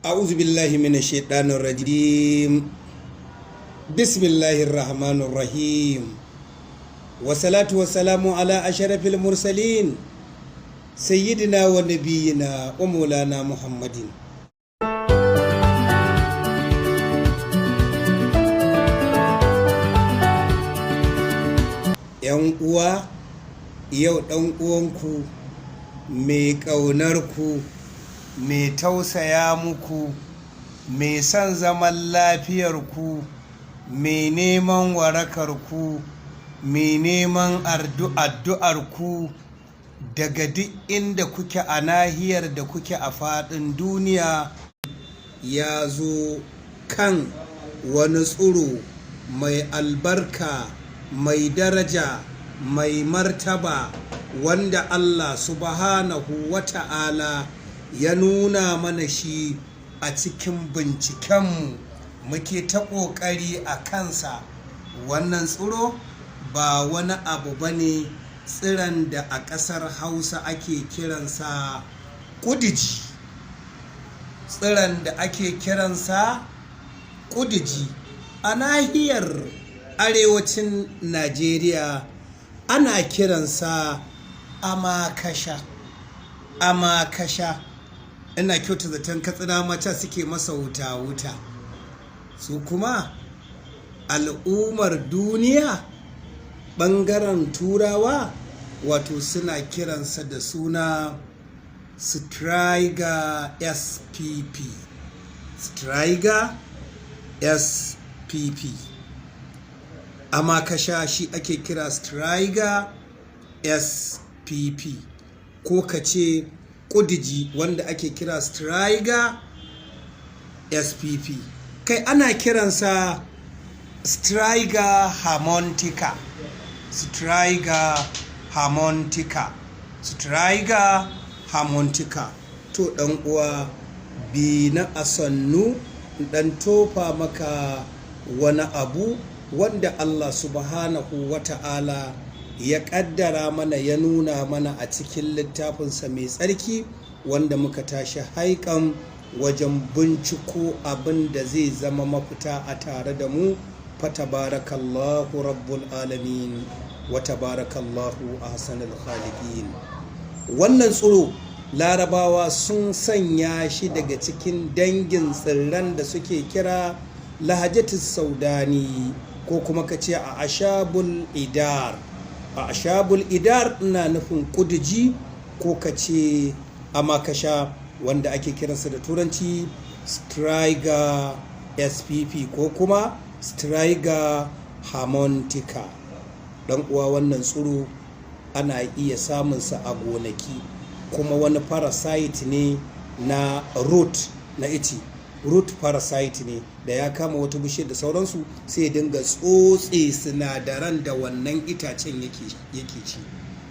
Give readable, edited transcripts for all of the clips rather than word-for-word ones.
أعوذ بالله من الشيطان الرجيم. بسم الله الرحمن الرحيم، والصلاة والسلام على أشرف المرسلين، سيدنا ونبينا ومولانا محمد. ‘Yan uwa, yau ɗan uwanku mai ƙaunarku, mai tausaya muku, mai son zaman lafiyarku, mai neman warakarku, mai neman addu'arku daga duk inda kuke a nahiyar da kuke a faɗin duniya, ya zo kan wani tsiro mai albarka, mai daraja, mai martaba, wanda Allah Subhanahu wa Ta'ala ya nuna mana shi a cikin bincikenmu muke ta ƙoƙari a kansa. Wannan tsiro ba wani abu ba ne, tsiron da a ƙasar Hausa ake kiransa ƙudiji. Tsiron da ake kiransa ƙudiji a nahiyar arewacin Najeriya ana kiransa amakasha. Amakasha, ina kyauta zaton Katsina mata suke masa wuta-wuta. Su kuma al'ummar duniya, ɓangaren Turawa, wato suna kiransa da suna Striga spp. Striga spp, amakasha shi ake kira Striga spp, ko ka ce ƙudiji wanda ake kira Striga spp. Kai, ana kiransa Striga hermonthica. Striga hermonthica, Striga hermonthica. To, ɗan uwa, bi na a sannu ɗan tofa maka wani abu wanda Allah Subhanahu wa Ta'ala ya ƙaddara mana, ya nuna mana a cikin littafinsa mai tsarki, wanda muka tashi haikan wajen binciko abin da zai zama mafita a tare da mu. Fatabarakallahu rabbul alamin wa tabarakallahu ahsanul khaliqin. Wannan tsiro, Larabawa sun sanya shi daga cikin dangin tsirran da suke kira lahajatus saudani, ko kuma ka ce a ashabul idar. A ashabul idar ina nufin kudiji, ko ka ce amakasha, wanda ake kiransa da Turanci Striga spp ko kuma Striga hermonthica. Dan uwa, wannan tsiro ana iya samunsa a gonaki, kuma wani parasite ne na root na ice. Root parasite ne da ya kama wata bishiyar da sauransu, sai ya dinga tsotse sinadaran da wannan itacen yake ci.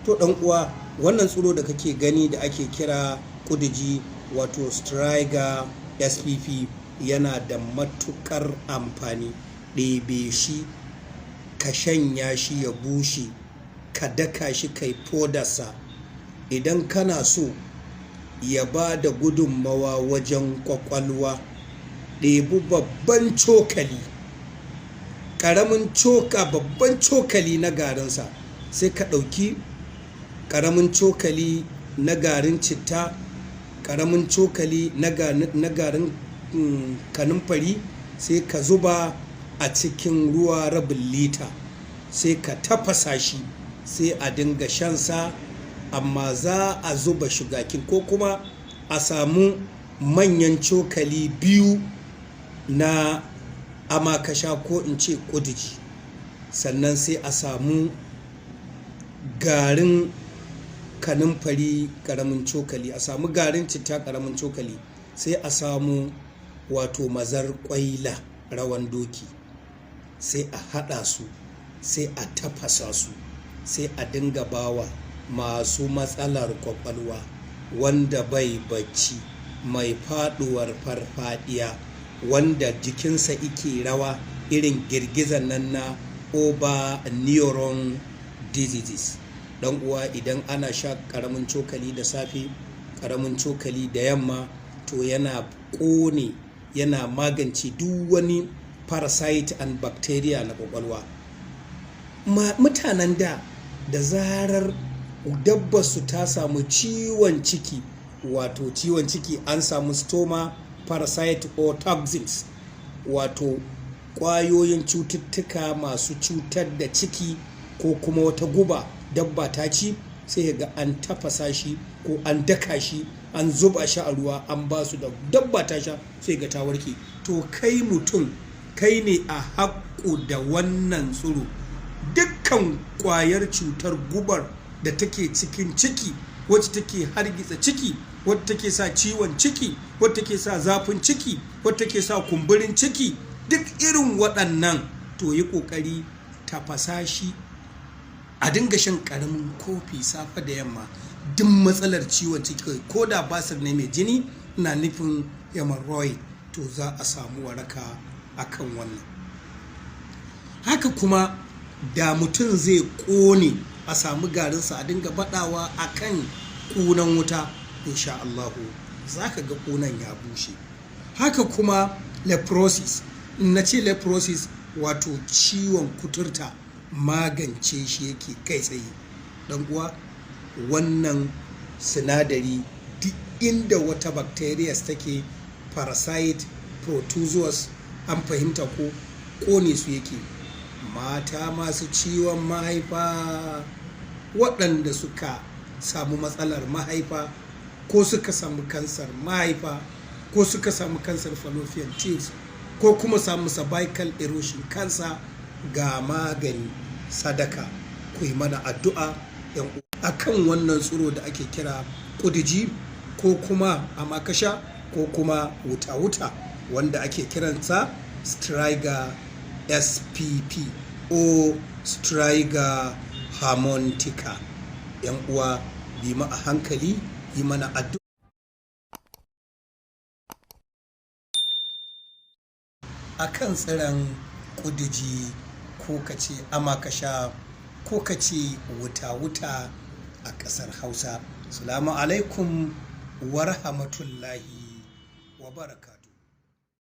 To, dan uwa, wannan tsiro da kake gani da ake kira kudiji, wato Striga spp, yana da matukar amfani. Ɗebe shi, ka shanya shi ya bushe, ka daka shi kai fodarsa. Idan kana so ya ba da gudunmawa wajen kwakwalwa, ɗebi babban cokali, ƙaramin coka, babban cokali na garinsa, sai ka ɗauki ƙaramin cokali na garin citta, ƙaramin cokali na garin kanumfari, sai ka zuba a cikin ruwa rabin lita, sai ka tafasa shi, sai a dinga shansa. Amma za a zuba shugakin, ko kuma a samu manyan cokali 2 na amakasha, ko in ce kudiji, sannan sai a samu garin kanumfari karamin cokali, a samu garin citta karamin cokali, sai a samu wato mazar kwaila rawan doki, sai a haɗa su, sai a tafasa su, sai a dinga bawa masu matsalar kwakwalwa, wanda bai bacci, mai faduwar farfadiya, wanda jikinsa ike rawa irin girgizan nan na over neuron diseases. Dan uwa, idan ana sha karamin cokali da safe, karamin cokali da yamma, To yana ƙone, yana magance duk wani parasite and bacteria na ƙwaƙwalwa. Mutanen da da zarar dabbarsu ta samu ciwon ciki, wato ciwon ciki an samu stomach parasite or toxins, wato ƙwayoyin cututtuka masu cutar da ciki, ko kuma wata guba dabba ta ci, sai ga an tafasa shi ko an daka shi, an zuba shi a ruwa, an ba su, da dabba ta sha, sai ga ta warke. To kai mutum, kai ne a haƙƙu da wannan tsiro. Dukkan ƙwayar cutar gubar da take cikin ciki, wacce take hargitsa ciki, wacce take sa ciwon ciki, wacce take sa zafin ciki, wacce take sa kumburin ciki, duk irin waɗannan, to yi ƙoƙari tafasa shi a dinga shan ƙaramin kofi safe da yamma. Duk matsalar ciwon ciki, ko da basir ne mai jini, na nufin hemorrhoid, to za a samu waraka akan wannan. Haka kuma da mutum zai ƙone, a samu garinsa a dinga baɗawa a kan ƙunan wuta, insha Allahu za ka ga ƙunan ya bushe. Haka kuma leprosis, na ce leprosis, wato ciwon kuturta, magance shi yake kai tsaye. Dan uwa, wannan sinadari, duk inda wata bacteria take, parasite, protozoas, an fahimta ko, kone su yake. Mata masu ciwon mahaifa, waɗanda suka samu matsalar mahaifa, ko suka samu kansar mahaifa, ko suka samu kansar fallopian tubes, ko kuma samu cervical erosion cancer, ga magani sadaka. Ku yi mana addu'a akan wannan tsiro da ake kira kudiji, ko kuma amakasha, ko kuma wuta-wuta, wanda ake kiransa Striga spp o Striga hermonthica. Yan uwa, bi mu a hankali, yi mana addu'a akan tsiron kudiji, ko ka ce amakasha, ko ka ce wuta-wuta a ƙasar Hausa. Salamu alaikum wa rahmatullahi wa barakatuh.